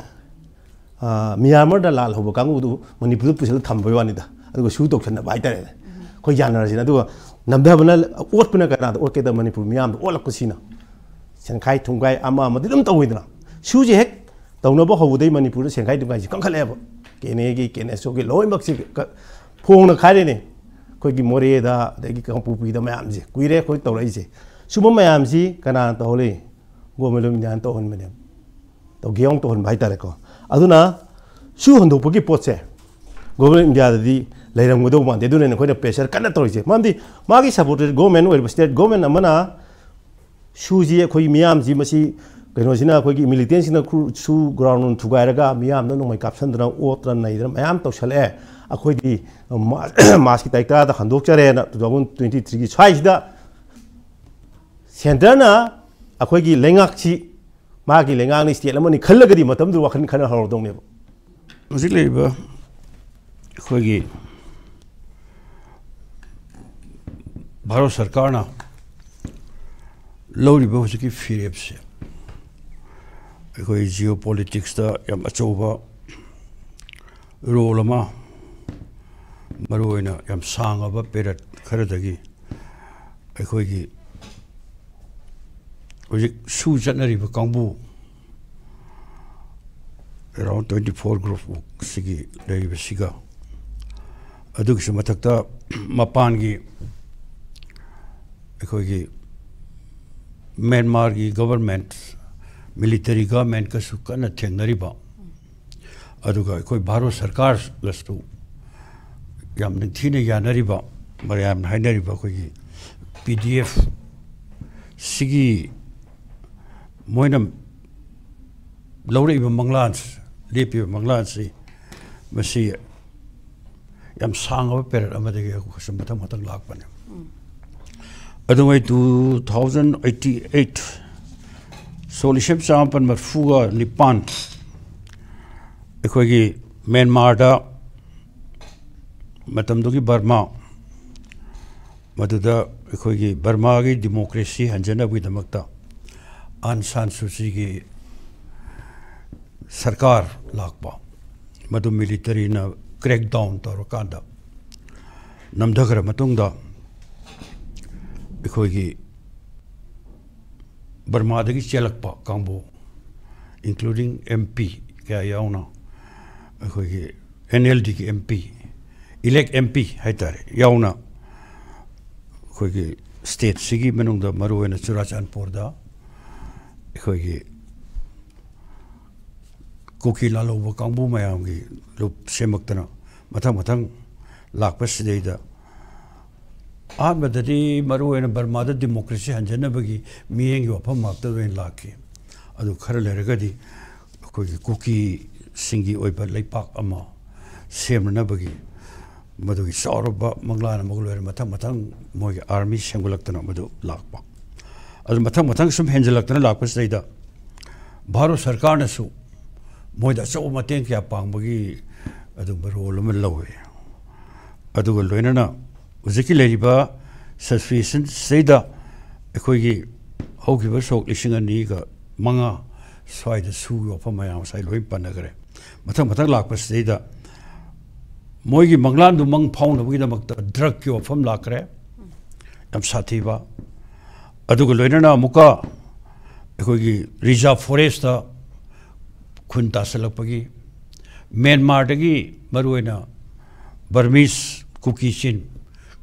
ꯑ, ꯃ꯭ꯌꯥꯟꯃꯥꯔꯗ ꯂꯥꯜꯍꯧꯕ ꯀꯥꯡꯕꯨꯗꯨ ꯃꯅꯤꯄꯨꯔꯗ ꯄꯨꯁꯤꯜꯂ ꯊꯝꯕꯩ ꯋꯥꯅꯤꯗ, ꯑꯗꯨꯒ ꯁꯨ ꯇꯧꯁꯟꯅꯕ ꯍꯥꯏꯇꯥꯔꯦꯅꯦ꯫ ꯑꯩꯈꯣꯏ ꯌꯥꯅꯔꯁꯤꯅ, ꯑꯗꯨꯒ ꯅꯝꯊꯕꯅ, ꯑꯣꯠꯄꯅ ꯀꯅꯥꯗ ꯑꯣꯠꯀꯦꯗ? ꯃꯅꯤꯄꯨꯔ ꯃꯤꯌꯥꯝꯗ ꯑꯣꯠꯂꯛꯄꯁꯤꯅ꯫ ꯁꯦꯟꯈꯥꯏ ꯊꯨꯝꯈꯥꯏ ꯑꯃ ꯑꯃꯗꯤ ꯑꯗꯨꯝ ꯇꯧꯋꯤꯗꯅ꯫ ꯁꯨꯁꯦ ꯍꯦꯛ ꯇꯧꯅꯕ ꯍꯧꯕꯗꯩ ꯃꯅꯤꯄꯨꯔꯗ ꯁꯦꯟꯈꯥꯏ ꯇꯨꯝꯈꯥꯏꯁꯦ ꯀꯟꯈꯠꯂꯛꯑꯦꯕ꯫ ꯀꯦ ꯑꯦꯟ ꯑꯦꯒꯤ, ꯀꯦ ꯑꯦꯟ ꯑꯦꯁ ꯑꯣꯒꯤ ꯂꯣꯏꯅꯃꯛꯁꯦ ꯀ-, ꯐꯣꯡꯅ ꯈꯥꯏꯔꯦꯅꯦ꯫ ꯑꯩꯈꯣꯏꯒꯤ ꯃꯣꯔꯦꯗ, ꯑꯗꯒꯤ ꯀꯥꯡꯄꯣꯛꯄꯤꯗ ꯃꯌꯥꯝꯁꯦ ꯀꯨꯏꯔꯦ ꯑꯩꯈꯣꯏ ꯇꯧꯔꯛꯏꯁꯦ꯫ ꯁꯨꯝꯕ ꯃꯌꯥꯝꯁꯤ ꯀꯅꯥꯅ ꯇꯧꯍꯜꯂꯤ? Government of Indiaꯅ ꯇꯧꯍꯟꯕꯅꯦꯕ꯫ ꯇꯧꯒꯦ ꯌꯥꯎꯅ ꯇꯧꯍꯟꯕ ꯍꯥꯏꯇꯥꯔꯦꯀꯣ꯫ ꯑꯗꯨꯅ ꯁꯨ ꯍꯟꯗꯣꯛꯄꯒꯤ ꯄꯣꯠꯁꯦ Government of Indiaꯗꯗꯤ ꯂꯩꯔꯝꯒꯗꯧꯕ ꯃꯥꯟꯗꯦ꯫ ꯑꯗꯨꯅꯅꯦ ꯑꯩꯈꯣꯏꯅ pressure ꯀꯟꯅ ꯇꯧꯔꯤꯁꯦ꯫ ꯃꯔꯝꯗꯤ ꯃꯥꯒꯤ supported government ꯑꯣꯏꯔꯤꯕ state government ꯑꯃꯅ ꯁꯨꯁꯤ ꯑꯩꯈꯣꯏꯒꯤ ꯃꯤꯌꯥꯝꯁꯤ ꯃꯁꯤ ꯀꯩꯅꯣꯁꯤꯅ ꯑꯩꯈꯣꯏꯒꯤ militantꯁꯤꯡꯅ ꯈꯨ-, ꯁꯨ ground ꯊꯨꯒꯥꯏꯔꯒ ꯃꯤꯌꯥꯝꯗ ꯅꯣꯡꯃꯩ ꯀꯥꯞꯁꯟꯗꯅ ꯑꯣꯠꯇꯅ ꯅꯩꯗꯅ ꯃꯌꯥꯝ ꯇꯧꯁꯜꯂꯛꯑꯦ꯫ ꯑꯩꯈꯣꯏꯗꯤ ꯃꯥ-, Marchꯀꯤ ꯇꯥꯔꯤꯛ ꯇꯔꯥꯗ ꯍꯟꯗꯣꯛꯆꯔꯦꯅ two thousand twenty threeꯒꯤ ꯁ꯭ꯋꯥꯏꯁꯤꯗ centreꯅ ꯑꯩꯈꯣꯏꯒꯤ ꯂꯩꯉꯥꯛꯁꯤ ꯃꯥꯒꯤ ꯂꯩꯉꯥꯛꯅꯤ state ꯑꯃꯅꯤ ꯈꯜꯂꯒꯗꯤ ꯃꯇꯝꯗꯨꯗ ꯋꯥꯈꯜ ꯈꯟꯅ ꯍꯧꯔꯗꯧꯅꯦꯕ꯫ ꯍꯧꯖꯤꯛ ꯂꯩꯔꯤꯕ ꯑꯩꯈꯣꯏꯒꯤ ꯚꯥꯔꯠ ꯁꯔꯀꯥꯔꯅ ꯂꯧꯔꯤꯕ ꯍꯧꯖꯤꯛꯀꯤ ꯐꯤꯔꯦꯞꯁꯦ ꯑꯩꯈꯣꯏ geopoliticsꯇ ꯌꯥꯝ ꯑꯆꯧꯕ role ꯑꯃ, ꯃꯔꯨꯑꯣꯏꯅ ꯌꯥꯝ ꯁꯥꯡꯉꯕ period ꯈꯔꯗꯒꯤ ꯑꯩꯈꯣꯏꯒꯤ ꯍꯧꯖꯤꯛ ꯁꯨ ꯆꯠꯅꯔꯤꯕ ꯀꯥꯡꯕꯨ around twenty four group ꯁꯤꯒꯤ ꯂꯩꯔꯤꯕꯁꯤꯒ, ꯑꯗꯨꯒꯤꯁꯨ ꯃꯊꯛꯇ ꯃꯄꯥꯟꯒꯤ ꯑꯩꯈꯣꯏꯒꯤ ꯃ꯭ꯌꯥꯟꯃꯥꯔꯒꯤ government, military governmentꯀꯁꯨ ꯀꯟꯅ ꯊꯦꯡꯅꯔꯤꯕ, ꯑꯗꯨꯒ ꯑꯩꯈꯣꯏ ꯚꯥꯔꯠ ꯁꯔꯀꯥꯔꯒꯁꯨ ꯌꯥꯝ ꯅꯤꯡꯊꯤꯅ ꯌꯥꯅꯔꯤꯕ, ꯃꯌꯥꯝꯅ ꯍꯥꯏꯅꯔꯤꯕ ꯑꯩꯈꯣꯏꯒꯤ P D F ꯁꯤꯒꯤ ꯃꯣꯏꯅ ꯂꯧꯔꯛꯏꯕ ꯃꯪꯂꯥꯟ, ꯂꯦꯞꯄꯤꯕ ꯃꯪꯂꯥꯟꯁꯤ, ꯃꯁꯤ ꯌꯥꯝ ꯁꯥꯡꯉꯕ period ꯑꯃꯗꯒꯤ ꯑꯩꯈꯣꯏꯁꯨ ꯃꯊꯪ ꯃꯊꯪ ꯂꯥꯛꯄꯅꯦ꯫ ꯑꯗꯨꯉꯩ two thousand eighty eight, ꯁꯣꯛ ꯂꯤꯁꯤꯡ ꯆꯃꯥꯄꯟ ꯃꯔꯤꯐꯨꯒ ꯅꯤꯄꯥꯟ ꯑꯩꯈꯣꯏꯒꯤ ꯃ꯭ꯌꯥꯟꯃꯥꯔꯗ, ꯃꯇꯝꯗꯨꯒꯤ ꯕꯔꯃꯥ, ꯃꯗꯨꯗ ꯑꯩꯈꯣꯏꯒꯤ ꯕꯔꯃꯥꯒꯤ democracy ꯍꯟꯖꯅꯕꯒꯤꯗꯃꯛꯇ ꯑꯥꯡ ꯁꯥꯟ ꯁꯨꯆꯤꯒꯤ ꯁꯔꯀꯥꯔ ꯂꯥꯛꯄ, ꯃꯗꯨ militaryꯅ crackdown ꯇꯧꯔꯀꯥꯟꯗ ꯅꯝꯊꯈ꯭ꯔ ꯃꯇꯨꯡꯗ ꯑꯩꯈꯣꯏꯒꯤ ꯕꯔꯃꯥꯗꯒꯤ ꯆꯦꯜꯂꯛꯄ ꯀꯥꯡꯕꯨ including M P ꯀꯌꯥ ꯌꯥꯎꯅ, ꯑꯩꯈꯣꯏꯒꯤ N L D ꯒꯤ M P, elect M P ꯍꯥꯏꯇꯥꯔꯦ, ꯌꯥꯎꯅ ꯑꯩꯈꯣꯏꯒꯤ ꯁ꯭ꯇꯦꯠꯁꯤꯒꯤ ꯃꯅꯨꯡꯗ, ꯃꯔꯨꯑꯣꯏꯅ ꯆꯨꯔꯥꯆꯥꯟꯄꯨꯔꯗ, ꯑꯩꯈꯣꯏꯒꯤ ꯀꯨꯀꯤ ꯂꯥꯜꯍꯧꯕ ꯀꯥꯡꯕꯨ ꯃꯌꯥꯝꯒꯤ ꯂꯨꯞ ꯁꯦꯝꯃꯛꯇꯅ ꯃꯊꯪ ꯃꯊꯪ ꯂꯥꯛꯄꯁꯤꯗꯩꯗ, ꯑꯍꯥꯟꯕꯗꯗꯤ ꯃꯔꯨꯑꯣꯏꯅ ꯕꯔꯃꯥꯗ democracy ꯍꯟꯖꯟꯅꯕꯒꯤ ꯃꯤꯠꯌꯦꯡꯒꯤ ꯋꯥꯐꯝ ꯉꯥꯛꯇ ꯑꯣꯏꯅ ꯂꯥꯛꯈꯤ꯫ ꯑꯗꯨ ꯈꯔ ꯂꯩꯔꯒꯗꯤ ꯑꯩꯈꯣꯏꯒꯤ ꯀꯨꯀꯤꯁꯤꯡꯒꯤ ꯑꯣꯏꯕ ꯂꯩꯄꯥꯛ ꯑꯃ ꯁꯦꯝꯅꯅꯕꯒꯤ ꯃꯗꯨꯒꯤ ꯆꯥꯎꯔꯕ ꯃꯪꯂꯥꯟ ꯑꯃꯒ ꯂꯣꯏꯅꯅ ꯃꯊꯪ ꯃꯊꯪ ꯃꯣꯏꯒꯤ army ꯁꯦꯝꯒꯠꯂꯛꯇꯅ ꯃꯗꯨ ꯂꯥꯛꯄ꯫ ꯑꯗꯨ ꯃꯊꯪ ꯃꯊꯪ ꯁꯨꯝ ꯍꯦꯟꯖꯜꯂꯛꯇꯅ ꯂꯥꯛꯄꯁꯤꯗꯩꯗ ꯚꯥꯔꯠ ꯁꯔꯀꯥꯔꯅꯁꯨ ꯃꯣꯏꯗ ꯑꯆꯧꯕ ꯃꯇꯦꯡ ꯀꯌꯥ ꯄꯥꯡꯕꯒꯤ ꯑꯗꯨꯒꯨꯝꯕ role ꯑꯃ ꯂꯧꯋꯤ꯫ ꯑꯗꯨꯒ ꯂꯣꯏꯅꯅ ꯍꯧꯖꯤꯛꯀꯤ ꯂꯩꯔꯤꯕ situationꯁꯤꯗꯩꯗ ꯑꯩꯈꯣꯏꯒꯤ ꯍꯧꯈꯤꯕ ꯁꯣꯛ ꯂꯤꯁꯤꯡ ꯑꯅꯤꯒ ꯃꯉꯥ ꯁ꯭ꯋꯥꯏꯗ ꯁꯨꯒꯤ ꯋꯥꯐꯝ ꯃꯌꯥꯝ ꯉꯁꯥꯏ ꯂꯣꯏ ꯄꯟꯅꯈ꯭ꯔꯦ꯫ ꯃꯊꯪ ꯃꯊꯪ ꯂꯥꯛꯄꯁꯤꯗꯩꯗ ꯃꯣꯏꯒꯤ ꯃꯪꯂꯥꯟꯗꯨ ꯃꯪ ꯐꯥꯎꯅꯕꯒꯤꯗꯃꯛꯇ drugꯀꯤ ꯋꯥꯐꯝ ꯂꯥꯛꯈ꯭ꯔꯦ, ꯌꯥꯝ ꯁꯥꯊꯤꯕ꯫ ꯑꯗꯨꯒ ꯂꯣꯏꯅꯅ ꯑꯃꯨꯛꯀ ꯑꯩꯈꯣꯏꯒꯤ reserve forestꯇ ꯈꯨꯟ ꯇꯥꯁꯜꯂꯛꯄꯒꯤ, ꯃ꯭ꯌꯥꯟꯃꯥꯔꯗꯒꯤ ꯃꯔꯨꯑꯣꯏꯅ Burmese ꯀꯨꯀꯤ ꯆꯤꯟ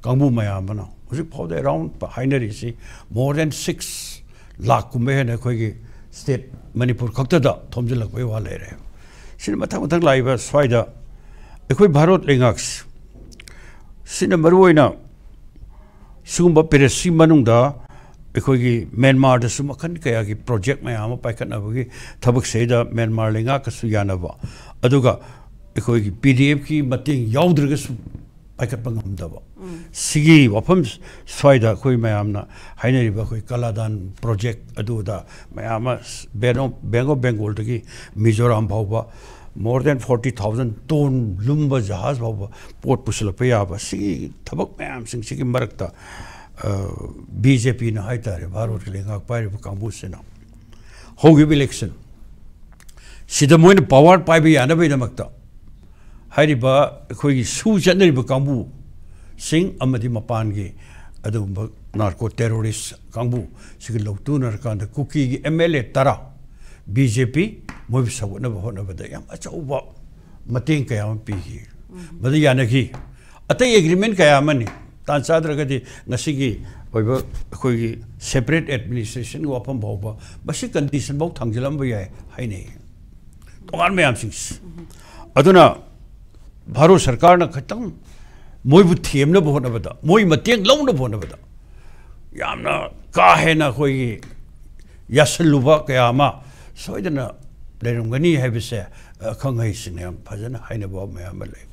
ꯀꯥꯡꯕꯨ ꯃꯌꯥꯝ ꯑꯃꯅ ꯍꯧꯖꯤꯛ ꯐꯥꯎꯗ around ꯍꯥꯏꯅꯔꯤꯁꯤ more than six ꯂꯥꯛꯀꯨꯝꯕ ꯍꯦꯟꯅ ꯑꯩꯈꯣꯏꯒꯤ state ꯃꯅꯤꯄꯨꯔ ꯈꯛꯇꯗ ꯊꯣꯝꯖꯤꯜꯂꯛꯄꯒꯤ ꯋꯥ ꯂꯩꯔꯦ꯫ ꯁꯤꯅ ꯃꯊꯪ ꯃꯊꯪ ꯂꯥꯛꯏꯕ ꯁ꯭ꯋꯥꯏꯗ ꯑꯩꯈꯣꯏ ꯚꯥꯔꯠ ꯂꯩꯉꯥꯛꯁꯤ, ꯁꯤꯅ ꯃꯔꯨꯑꯣꯏꯅ ꯁꯤꯒꯨꯝꯕ periodꯁꯤ ꯃꯅꯨꯡꯗ ꯑꯩꯈꯣꯏꯒꯤ ꯃ꯭ꯌꯥꯟꯃꯥꯔꯗꯁꯨ ꯃꯈꯜ ꯀꯌꯥꯒꯤ project ꯃꯌꯥꯝ ꯑꯃ ꯄꯥꯏꯈꯠꯅꯕꯒꯤ ꯊꯕꯛꯁꯤꯗ ꯃ꯭ꯌꯥꯟꯃꯥꯔ ꯂꯩꯉꯥꯛꯀꯁꯨ ꯌꯥꯅꯕ, ꯑꯗꯨꯒ ꯑꯩꯈꯣꯏꯒꯤ P D Fꯀꯤ ꯃꯇꯦꯡ ꯌꯥꯎꯗ꯭ꯔꯒꯁꯨ ꯄꯥꯏꯈꯠꯄ ꯉꯝꯗꯕ꯫ ꯁꯤꯒꯤ ꯋꯥꯐꯝ ꯁ꯭ꯋꯥꯏꯗ ꯑꯩꯈꯣꯏ ꯃꯌꯥꯝꯅ ꯍꯥꯏꯅꯔꯤꯕ ꯑꯩꯈꯣꯏ ꯀꯂꯥꯗꯥꯟ project ꯑꯗꯨꯗ ꯃꯌꯥꯝ ꯑꯃ Bank of, Bank of Bengalꯗꯒꯤ Mizoram ꯐꯥꯎꯕ more than forty thousand ton ꯂꯨꯝꯕ ꯖꯍꯥꯖ ꯐꯥꯎꯕ ꯄꯣꯠ ꯄꯨꯁꯤꯜꯂꯛꯄ ꯌꯥꯕ, ꯁꯤꯒꯤ ꯊꯕꯛ ꯃꯌꯥꯝꯁꯤꯡꯁꯤꯒꯤ ꯃꯔꯛꯇ BJPꯅ ꯍꯥꯏꯇꯥꯔꯦ, ꯚꯥꯔꯠꯀꯤ ꯂꯩꯉꯥꯛ ꯄꯥꯏꯔꯤꯕ ꯀꯥꯡꯕꯨꯁꯤꯅ ꯍꯧꯈꯤꯕ election ꯁꯤꯗ ꯃꯣꯏꯅ power ꯄꯥꯏꯕ ꯌꯥꯅꯕꯒꯤꯗꯃꯛꯇ ꯍꯥꯏꯔꯤꯕ ꯑꯩꯈꯣꯏꯒꯤ ꯁꯨ ꯆꯠꯅꯔꯤꯕ ꯀꯥꯡꯕꯨꯁꯤꯡ ꯑꯃꯗꯤ ꯃꯄꯥꯟꯒꯤ ꯑꯗꯨꯒꯨꯝꯕ narco terrorist ꯀꯥꯡꯕꯨ ꯁꯤꯒ ꯂꯧꯇꯨꯅꯔꯀꯥꯟꯗ ꯀꯨꯀꯤꯒꯤ MLA ꯇꯔꯥ, ꯕꯤ ꯖꯦ ꯄꯤ ꯃꯣꯏꯕꯨ ꯁꯧꯒꯠꯅꯕ ꯍꯣꯠꯅꯕꯗ ꯌꯥꯝ ꯑꯆꯧꯕ ꯃꯇꯦꯡ ꯀꯌꯥ ꯑꯃ ꯄꯤꯈꯤ꯫ ꯃꯗꯨ ꯌꯥꯅꯈꯤ꯫ ꯑꯇꯩ ꯑꯦꯒ꯭ꯔꯤꯃꯦꯟ ꯀꯌꯥ ꯑꯃꯅꯤ, ꯇꯥꯟ ꯆꯥꯗ꯭ꯔꯒꯗꯤ ꯉꯁꯤꯒꯤ ꯑꯣꯏꯕ ꯑꯩꯈꯣꯏꯒꯤ ꯁꯦꯄꯔꯦꯠ ꯑꯦꯗꯃꯤꯅꯤꯁꯇ꯭ꯔꯦꯁꯟꯒꯤ ꯋꯥꯐꯝ ꯐꯥꯎꯕ ꯃꯁꯤ ꯀꯟꯗꯤꯁꯟ ꯐꯥꯎ ꯊꯥꯡꯖꯤꯜꯂꯝꯕ ꯌꯥꯏ ꯍꯥꯏꯅꯩ꯫ ꯇꯣꯉꯥꯟꯕ ꯃꯌꯥꯝꯁꯤꯡꯁꯤ꯫ ꯑꯗꯨꯅ ꯚꯥꯔꯠ ꯁꯔꯀꯥꯔꯅ ꯈꯤꯇꯪ ꯃꯣꯏꯕꯨ ꯊꯦꯝꯅꯕ ꯍꯣꯠꯅꯕꯗ, ꯃꯣꯏ ꯃꯇꯦꯡ ꯂꯧꯅꯕ ꯍꯣꯠꯅꯕꯗ ꯌꯥꯝꯅ ꯀꯥ ꯍꯦꯟꯅ ꯑꯩꯈꯣꯏꯒꯤ ꯌꯥꯁꯜꯂꯨꯕ ꯀꯌꯥ ꯑꯃ ꯁꯣꯏꯗꯅ ꯂꯩꯔꯝꯒꯅꯤ ꯍꯥꯏꯕꯁꯦ ꯑꯈꯪ ꯑꯍꯩꯁꯤꯡꯅ ꯌꯥꯝ ꯐꯖꯅ ꯍꯥꯏꯅꯕ ꯃꯌꯥꯝ ꯑꯃ ꯂꯩ꯫